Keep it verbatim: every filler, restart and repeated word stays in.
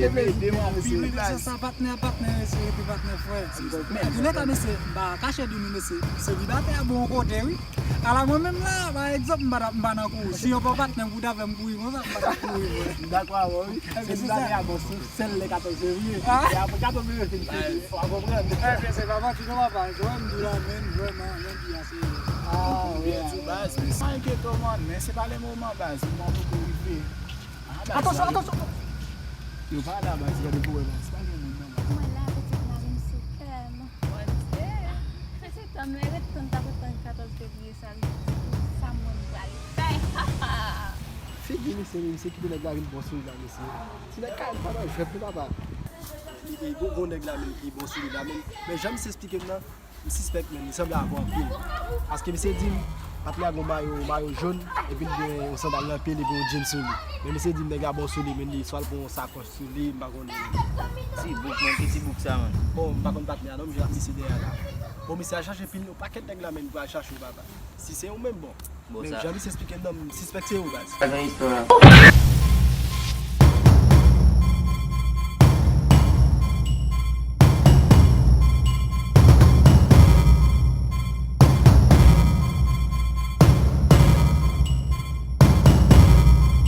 Ede m anpil wi baz. Sa patnè, patnè, mesye, epi patnè, frè. Antouka mesye, m pa kache di nou mesye, selibatè a bon kote wi. Ala mwen menm la, pa egzanp, m pa, m pa nan kouri. Si yo pa patnè m pou ta fè m kouri konsa, m pa ta kouri, frè. M dakò avè w wi. Selibatè a bon, sou sèl lè katòz fevriye. E apre katòz fevriye fin fete, w a konprann. Ebyen, se pa manti non, papa. Jwenn m di la, men, vrèman, lendi a se. Ah, wi, baz, men pa enkyete w, man, men se pa le moman, baz, moman poko rive. Atansyon, atansyon! Yo pa la, baz, gade pou wè, baz, pa gen moun nan, baz. Mwen la, pitit mari m sou kè m. Bondye! Pitit an m, lè ret tann, t ap ret tann katòz fevriye sa, li di, sa mwen m pral fè. Figi misye, men misye kite nèg la vin bon sou li la, mesye. Ti nèg ka pa nan jwèt non, papa. Li, li gon, gon nèg la menm ki bon sou li la menm. Men jan misye esplike m nan, m sispèk, men li sanble avè w anpil. Paske misye di m, patnè a gon mayo, mayo jòn, epi l gen yon sandal nan pye l, epi yon jeans sou li. Men misye di m nèg la bon sou li, men li swa l pran yon sakòch sou li, m pa konnen. Ti bouk, man, ki ti bouk sa, man? Bon, m pa konn patnè a non, m jwenn ak misye dèyè a la. Bon, misye al chache pil yon pakèt nèg la, men pou al chache w, papa. Si se ou menm, bon. Bon, men sa jan misye esplike m nan, m sispèk se ou, baz. Sa gen istwa.